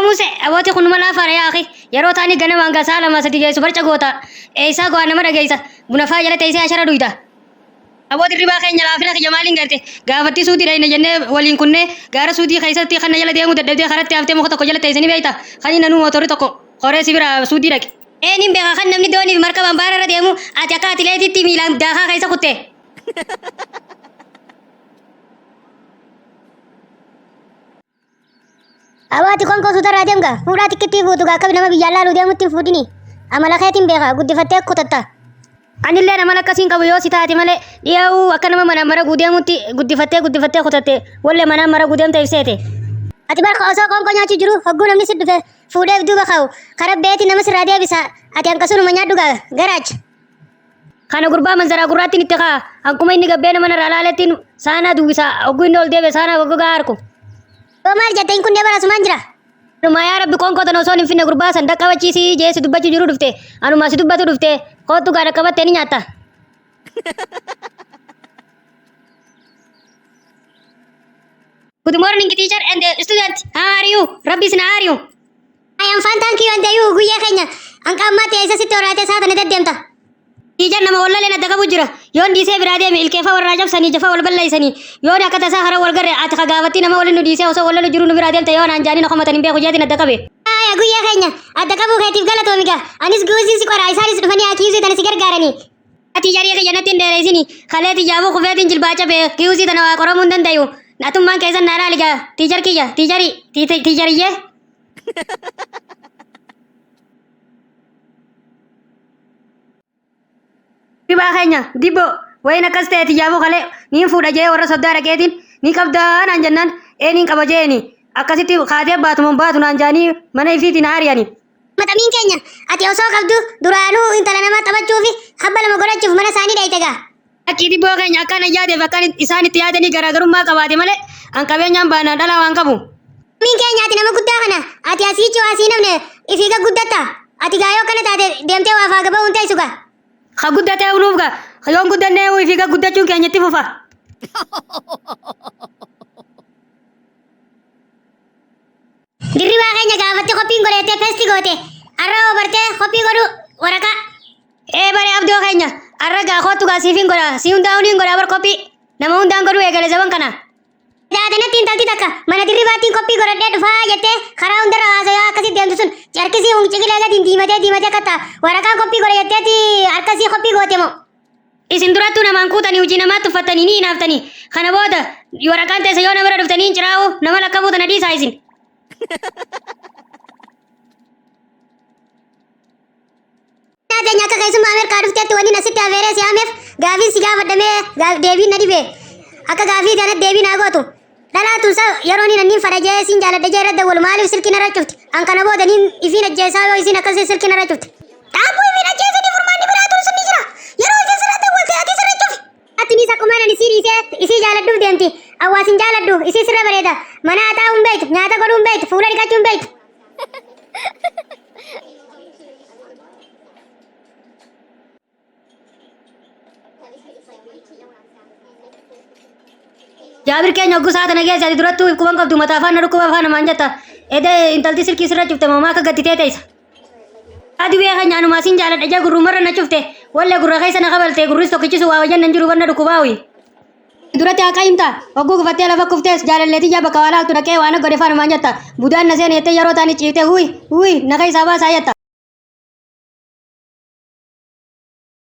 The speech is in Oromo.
Muse abooti kunuma laafaadha yaa akhi. Yeroo taani ganamaan gaa sa'a 2 3 geessu barca goota. Eessaa go'aa nama dhageessa. Buna faa jala teessee ashara duyda. Aboo dirribaa keenya laafina kiyya maaliin garte gaafatti suudii dhayna jennee waliin kunnee gaara suudii keessatti kan na jala deemuu dadhabdee karatti haftee muka tokko jala teessanii beekta kan inni nanuu mootorri tokko qoree si bira suudii dhaqe. Ee nin beeka kan namni doonii fi markabaan baara irra deemu ati akka atileetitti miilaan daakaa keessa kutte. Aboo ati qoonqoo suutarraa deem gaa fuudhaa tikkittii fuutu gaa akka nama biyyaan laaluu deemutti hin fuudhini. Amala keetiin beeka guddifattee kutatta. Anilleen amala akkasii hin qabu yoo si taate malee dhiyaa'uu akka nama manaan maraguu deemutti guddifattee guddifattee kutatte wallee manaan maraguu deemta ibseete. Ati bar osoo qoonqoo nyaachuu jiru hogguu namni si dhufe fuudhee duuba kaa'u kara beeti nama sirraa deebisa ati hanqasunuma nyaadhu gaa garaacha. Kana gurbaa manzaraa gurraattiin itti kaa'a. Akkuma inni gabbeena mana irraa laalettiin saanaa duwwisa. Hogguu inni ol deebi'e saanaa goggogaa harku. Yoo maal jette hin kunnee bara asumaan jira. Anumaa yaa rabbi qoonqoo tana osoo hin finne gurbaa san dhaqqabachiisii jee si dubbachuu jiru dhufte. Anumaa si dubbatu dhufte. Koottu gaa dhaqqabattee ni nyaatta. Good morning teacher and student. How are you? Rabbi isin haa ari'u. I am fine thank you and you guyyaa keenya hanqa ammaatti eessa sitti horaatee isaa tana deddeemta. Teacher nama wallaleen adda qabu jira. Yoon dhiisee biraa deeme ilkeefa warraa cabsanii jafa wal balleessanii. Yoon akka tasaa karaa wal garre ati ka gaafattii nama waliin nu dhiisee osoo wallalu jiru nu biraa deemte yoo naan jaanii na komatan hin beeku jeetiin adda qabe. Aya guyyaa keenya adda qabuu keetiif galatoomi gaa anis guuziin si qora isaanis dhufanii akiizii tana si gargaaranii. Ati jarii kiyya natti hin dheereessini. Kalee tiyyaafuu kufeetiin jilbaa cabe kiusii tana waa qoramuu hin dandayu. Atummaan keessan naa laali gaa tiichar kiyya tiicharii tiichariyyee. Dibaa keenya dibboo wayin akkas ta'e tiyyaafuu kalee niin fuudha jee warra soddaa dhaqeetiin ni qabdaa naan jennaan ee niin qaba jeeni akkasitti kaatee baatu moo baatu naan jaanii mana ifiitiin haariyani. Maxamiin keenya ati osoo qabdu duraanuu intala namaa taphachuufi habba lama godhachuuf mana isaanii dhayte gaa. Lakkii dibboo keenya akkaan an yaadeef akkaan isaan itti yaadanii garaagarummaa qabaate malee an qabeenyaan baanaan dhalaa waan qabu. Maxamiin keenya ati nama guddaa kana ati asiichi waa sii namne ifii ga guddatta ati gaa yoo akkana taate deemtee waa faaga ba'uun teessu gaa. Ka guddatee nuuf gaa yoon guddannee ifii ga guddachuun keenya itti fufa. Dirribaa keenya gaafatti qophiin godheettee pesti goote arra hoo bartee qophii godhu waraqaa. Ee bare abdoo keenya arra gaa kootu gaa siifin godha si hundaa'uu niin godha bar qophii nama hundaan godhuu eegale zaban kana. Daatanatti intalti takka mana dirribaattiin qophii godhadhee dhufaa jettee karaa hundarra haasayaa akkasitti deemtu sun carkisii ciqilee gadiin diimatee diimatee akka ta'a waraqaa qophii godhe jetteeti harkasii qophii goote moo. Isin durattuu namaan kuutanii hojii namaa tuffattanii ni hinaaftanii. Kana booda waraqaan teessa yoo nama bira dhuftanii hin ciraa'u nama lakkabuu tana dhiisaa isin. Teenya akka keessummaa Ameerikaa dhufteetti wanni asitti afeeree si haameef gaafiin si gaafadhamee deebiin na dhibe. Akka gaafii kanatti deebii naa gootu. Dhalaa tun sa yeroo niin anniin fadha jee siin jaaladha jee irra dawwalu maaliif silkii narra cufti? An kana booda niin ifiin ajjeesaa yoo isiin akkasii silkii narra cufti. Dhaabbuu ifiin ajjeesanii furmaanni biraa tun sun ni jira. Yeroo isiin sirra dawwalte ati sirra cufi. Atinis akkuma ani isii dhiisee isii jaaladhuuf deemti. Awwaas hin jaaladhu isii sirra bareeda. Mana taa'uu hin beektu, nyaata godhuu hin beektu, fuula dhiqachuu hin beektu. Jaabir keenya hogguu sa'a tana keessa ati durattuu quban qabdu mataa afaan na dhukkuba afaan namaan jetta. Ede intalti silkii sirra cufte moomaa akka gadditee teessa. Ati biyya keenya anumaa sin jaaladha jee gurrumarra na cufte. Walle gurra keessa na kabalte gurris tokkichisu waa wayyan nan jiru banna dhukkubaa hoyi. Duratti haqa himta hogguu gufattee lafa kuftees jaalalleetii jaa bakka waa laaltu dhaqee waan godhe faanumaan jetta. Budaan na seene jettee yeroo taani ciifte huy huy na keessaa baasaa jetta.